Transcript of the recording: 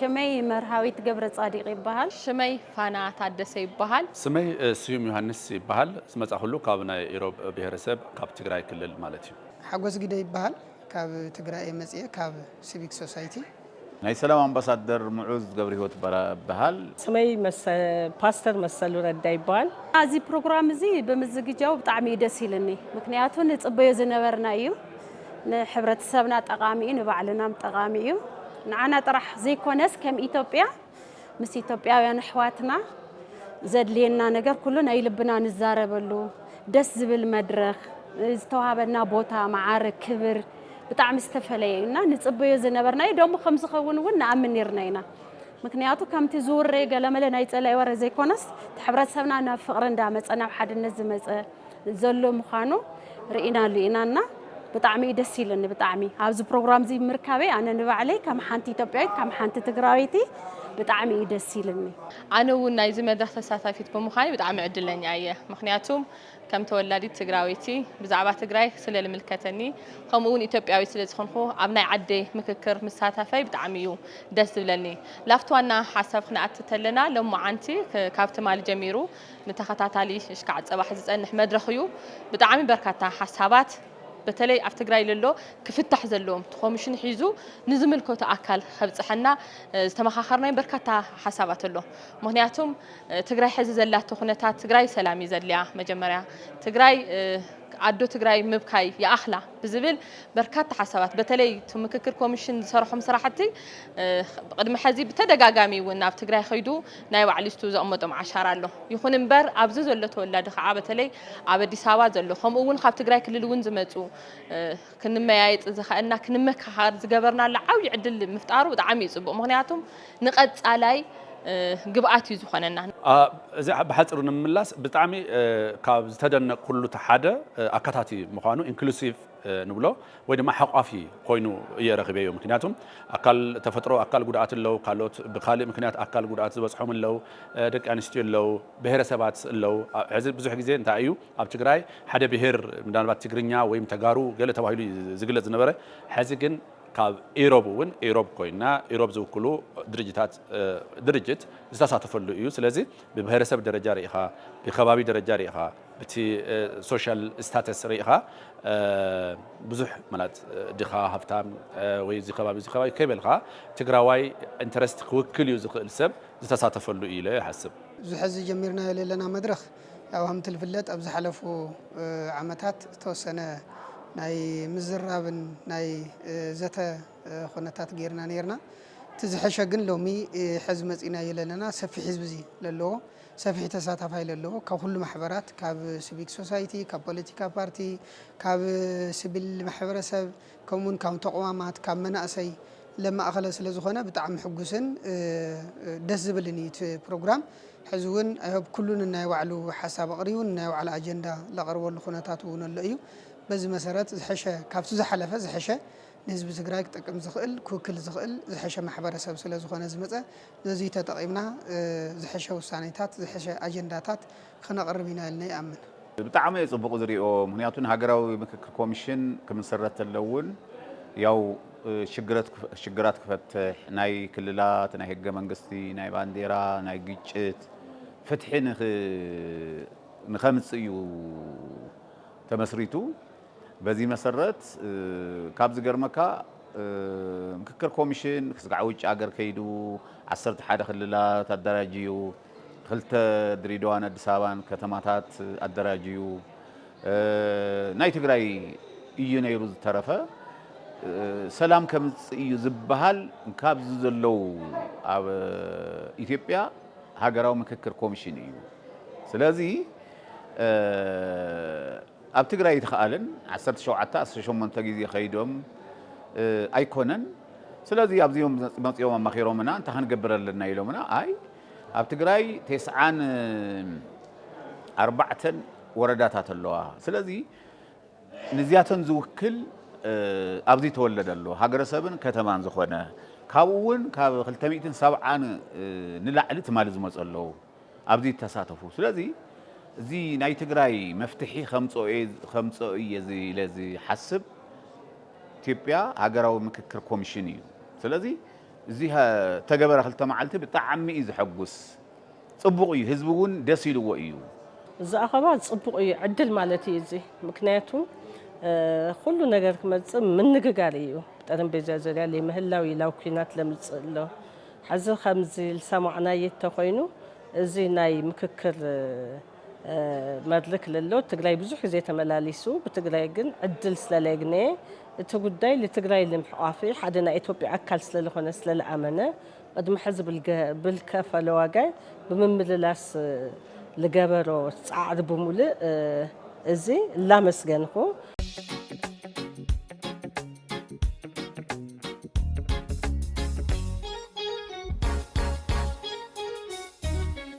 ሽመይ መርሃዊት ገብረ ጻዲቕ ይበሃል። ሽመይ ፋና ታደሰ ይበሃል። ስመይ ስዩም ዮሃንስ ይበሃል። ዝመጻኹሉ ካብ ናይ ኢሮብ ብሄረሰብ ካብ ትግራይ ክልል ማለት እዩ። ሓጎስ ግደ ይበሃል። ካብ ትግራይ እየ መፅየ፣ ካብ ሲቪክ ሶሳይቲ። ናይ ሰላም ኣምባሳደር ሙዑዝ ገብረሂወት ይበሃል። ስመይ ፓስተር መሰሉ ረዳ ይበሃል። እዚ ፕሮግራም እዚ ብምዝግጃው ብጣዕሚ እዩ ደስ ኢልኒ። ምክንያቱ ንፅበዮ ዝነበርና እዩ። ንሕብረተሰብና ጠቓሚ እዩ፣ ንባዕልናም ጠቓሚ እዩ። ንዓና ጥራሕ ዘይኮነስ ከም ኢትዮጵያ ምስ ኢትዮጵያውያን ኣሕዋትና ዘድልየና ነገር ኩሉ ናይ ልብና ንዛረበሉ ደስ ዝብል መድረኽ፣ ዝተዋሃበና ቦታ፣ መዓርግ፣ ክብር ብጣዕሚ ዝተፈለየ እዩ እና ንፅበዮ ዝነበርናዮ ደሞ ከም ዝኸውን እውን ንኣምን ነርና ኢና። ምክንያቱ ከምቲ ዝውረ ገለመለ ናይ ፀላኢ ወረ ዘይኮነስ እቲ ሕብረተሰብና ናብ ፍቕሪ እንዳመፀ ናብ ሓድነት ዝመፀ ዘሎ ምዃኑ ርኢናሉ ኢና እና ብጣዕሚ እዩ ደስ ኢልኒ። ብጣዕሚ ኣብዚ ፕሮግራም እዚ ምርካበይ ኣነ ንባዕለይ ከም ሓንቲ ኢትዮጵያዊት ከም ሓንቲ ትግራወይቲ ብጣዕሚ እዩ ደስ ኢልኒ። ኣነ እውን ናይዚ መድረኽ ተሳታፊት ብምዃነይ ብጣዕሚ ዕድለኛ እየ። ምኽንያቱም ከም ተወላዲት ትግራወይቲ ብዛዕባ ትግራይ ስለ ልምልከተኒ ከምኡ እውን ኢትዮጵያዊት ስለ ዝኾንኹ ኣብ ናይ ዓደይ ምክክር ምሳተፈይ ብጣዕሚ እዩ ደስ ዝብለኒ። ላፍቲ ዋና ሓሳብ ክንኣቲ ተለና ሎማዓንቲ ካብ ትማሊ ጀሚሩ ንተኸታታሊ እሽካዕ ፅባሕ ዝፀንሕ መድረኽ እዩ። ብጣዕሚ በርካታ ሓሳባት በተለይ ኣብ ትግራይ ለሎ ክፍታሕ ዘለዎም እቲ ኮሚሽን ሒዙ ንዝምልከቶ ኣካል ከብፅሐና ዝተመኻኸርናዮ በርካታ ሓሳባት ኣሎ። ምክንያቱም ትግራይ ሕዚ ዘላቶ ኩነታት ትግራይ ሰላም እዩ ዘድልያ። መጀመርያ ትግራይ ኣዶ ትግራይ ምብካይ ይኣኽላ ብዝብል በርካታ ሓሳባት በተለይ እቲ ምክክር ኮሚሽን ዝሰርሖም ስራሕቲ ቅድሚ ሕዚ ብተደጋጋሚ እውን ናብ ትግራይ ከይዱ ናይ ባዕሉ ስቱ ዘቕመጦም ዓሻራ ኣሎ። ይኹን እምበር ኣብዚ ዘሎ ተወላዲ ከዓ በተለይ ኣብ ኣዲስ ኣበባ ዘሎ ከምኡ እውን ካብ ትግራይ ክልል እውን ዝመፁ ክንመያየጥ ዝኸእልና ክንመካኸር ዝገበርናሉ ዓብዪ ዕድል ምፍጣሩ ብጣዕሚ እዩ ፅቡቕ። ምክንያቱም ንቐፃላይ ግብኣት እዩ ዝኾነና። እዚ ብሓፂሩ ንምምላስ ብጣዕሚ ካብ ዝተደነቅኩሉ እቲ ሓደ ኣካታቲ ምዃኑ ኢንክሉሲቭ ንብሎ ወይ ድማ ሓቋፊ ኮይኑ እየ ረኺበዮ። ምክንያቱም ኣካል ተፈጥሮ ኣካል ጉድኣት ኣለዉ፣ ካልኦት ብካሊእ ምክንያት ኣካል ጉድኣት ዝበፅሖም ኣለዉ፣ ደቂ ኣንስትዮ ኣለዉ፣ ብሄረሰባት ኣለዉ። ሕዚ ብዙሕ ግዜ እንታይ እዩ ኣብ ትግራይ ሓደ ብሄር ምናልባት ትግርኛ ወይም ተጋሩ ገለ ተባሂሉ እዩ ዝግለፅ ዝነበረ። ሕዚ ግን ካብ ኢሮብ እውን ኢሮብ ኮይና ኢሮብ ዝውክሉ ድርጅታት ድርጅት ዝተሳተፈሉ እዩ። ስለዚ ብብሄረሰብ ደረጃ ርኢኻ፣ ብከባቢ ደረጃ ርኢኻ፣ ብቲ ሶሻል ስታተስ ርኢኻ ብዙሕ ማለት ድኻ ሃፍታም ወይ እዚ ከባቢ እዚ ከባቢ ከይበልካ ትግራዋይ ኢንተረስት ክውክል እዩ ዝኽእል ሰብ ዝተሳተፈሉ እዩ ኢለ ይሓስብ። እዚ ሕዚ ጀሚርናዮ ዘለና መድረኽ ያው ከምቲ ዝፍለጥ ኣብ ዝሓለፉ ዓመታት ዝተወሰነ ናይ ምዝራብን ናይ ዘተ ኩነታት ጌርና ኔርና። እቲ ዝሐሸ ግን ሎሚ ሕዚ መጺናዮ ዘለና ሰፊሕ ህዝቢ ለለዎ ሰፊሕ ተሳታፋይ ለለዎ ካብ ኩሉ ማሕበራት ካብ ሲቪክ ሶሳይቲ ካብ ፖለቲካ ፓርቲ ካብ ሲቪል ማሕበረሰብ ከምኡውን ካብ ተቋማት ካብ መናእሰይ ለማእኸለ ስለ ዝኾነ ብጣዕሚ ሕጉስን ደስ ዝብልን እዩ እቲ ፕሮግራም። ሕዚ እውን ኣይሆብ ኩሉ ነናይ ባዕሉ ሓሳብ ኣቕሪቡ ነናይ ባዕሉ ኣጀንዳ ለቕርበሉ ኩነታት እውን ኣሎ እዩ። በዚ መሰረት ዝሐሸ ካብቲ ዝሓለፈ ዝሐሸ ንህዝቢ ትግራይ ክጠቅም ዝኽእል ክውክል ዝኽእል ዝሐሸ ማሕበረሰብ ስለ ዝኾነ ዝመፀ ነዙይ ተጠቒምና ዝሐሸ ውሳኔታት ዝሐሸ ኣጀንዳታት ክነቕርብ ኢና ኢልና ይኣምን። ብጣዕሚ እየ ፅቡቕ ዝሪኦ። ምክንያቱ ንሃገራዊ ምክክር ኮሚሽን ክምስረት ተሎ እውን ያው ሽግረት ሽግራት ክፈትሕ ናይ ክልላት ናይ ህገ መንግስቲ ናይ ባንዴራ ናይ ግጭት ፍትሒ ንክ ንኸምፅእ እዩ ተመስሪቱ። በዚ መሰረት ካብ ዝገርመካ ምክክር ኮሚሽን ክስጋዕ ውጭ ሃገር ከይዱ ዓሰርተ ሓደ ክልላት ኣደራጅዩ ክልተ ድሬዳዋን ኣዲስ ኣበባን ከተማታት ኣደራጅዩ ናይ ትግራይ እዩ ነይሩ ዝተረፈ ሰላም ከምፅእ እዩ ዝበሃል ካብዚ ዘለዉ ኣብ ኢትዮጵያ ሃገራዊ ምክክር ኮሚሽን እዩ። ስለዚ ኣብ ትግራይ ኣይተኸኣለን። ዓሰርተ ሸውዓተ ዓሰርተ ሸሞንተ ግዜ ከይዶም ኣይኮነን። ስለዚ ኣብዚኦም መፂኦም ኣማኺሮምና እንታይ ክንገብር ኣለና ኢሎምና። ኣይ ኣብ ትግራይ ተስዓን ኣርባዕተን ወረዳታት ኣለዋ። ስለዚ ንዚኣተን ዝውክል ኣብዚ ተወለደ ኣሎ ሃገረሰብን ከተማን ዝኾነ ካብኡ እውን ካብ ክልተ ሚእትን ሰብዓን ንላዕሊ ትማሊ ዝመፁ ኣለዉ። ኣብዚ ይተሳተፉ። ስለዚ እዚ ናይ ትግራይ መፍትሒ ከምፅኦ እየ ከምፅኦ እየ ኢለ ዝሓስብ ኢትዮጵያ ሃገራዊ ምክክር ኮሚሽን እዩ። ስለዚ እዚ ተገበረ ክልተ መዓልቲ ብጣዕሚ እዩ ዘሐጉስ። ጽቡቕ እዩ፣ ህዝቢ እውን ደስ ኢልዎ እዩ። እዚ ኣኸባ ጽቡቕ እዩ፣ ዕድል ማለት እዩ እዚ። ምክንያቱ ኩሉ ነገር ክመጽእ ምንግጋር እዩ። ጠረጴዛ ዙርያ ለይምህላው እዩ ላው ኩናት ለምጽእ ኣሎ። ሕዚ ከምዚ ዝሰማዕናዮ እንተኾይኑ እዚ ናይ ምክክር መድረክ ለሎ ትግራይ ብዙሕ ግዜ ተመላሊሱ ብትግራይ ግን ዕድል ስለለየግነየ እቲ ጉዳይ ልትግራይ ልምሕቋፊ ሓደ ናይ ኢትዮጵያ ኣካል ስለለኾነ ስለለኣመነ ቅድሚ ሕዚ ብልከፈለ ዋጋ ብምምልላስ ልገበሮ ፃዕሪ ብምሉእ እዚ ላመስገንኹ።